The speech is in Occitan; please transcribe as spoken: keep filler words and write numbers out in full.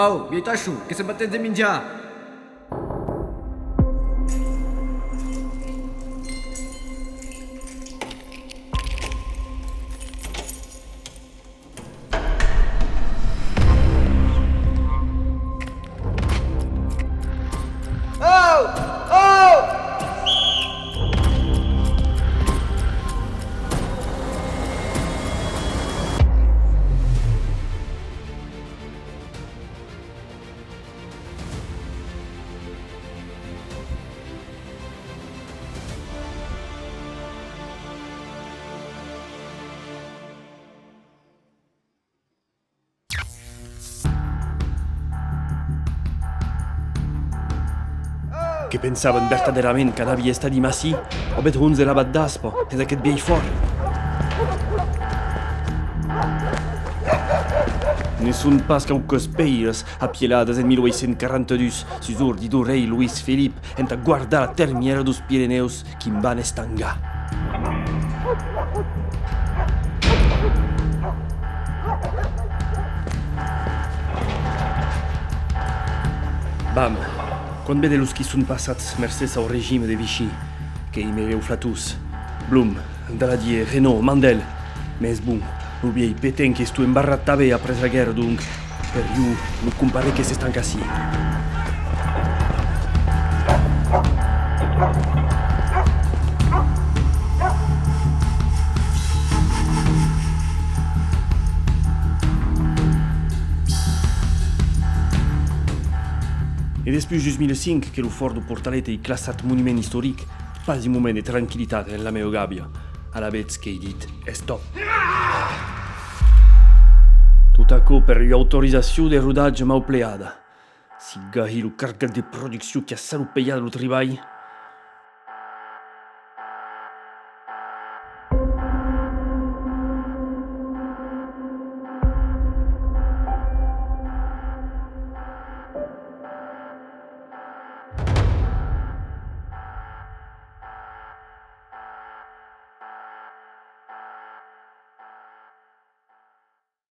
Au, vièlh tachon, que se'n va temps de minjar! Que pensavan vertadèrament qu'anavi estar dins ací, o bèth hons de l'abat d'Aspa, en aqueth vièlh fòrt? Ne son pas quauques pèiras apieladas en mil ueit cents quaranta-dus sus òrdi deu rei Loís Felip entà guardar la termièra deus Pirenèus qui'm van estangar. Bam! Quan vede los qui son passats mercés au regime de Vichy, qu'ei mereu flatós. Blum, Daladier, Renaud, Mandel. Mès bon, lo vièlh Pétain qu'estó embarrat tanben après la guèrra, donc, per jo, lo comparé que s'estanca ací. E despuish dus mila cinc que lo fòrt deu Portalet ei classat monument istoric, pas un moment de tranquillitat en la meua gàbia. Alavetz qu'ei dit: estòp! Tot aquò per ua autorizacion de rodatge mau pleada. Si gahi lo cargat de produccion qui a salopejat lo tribalh,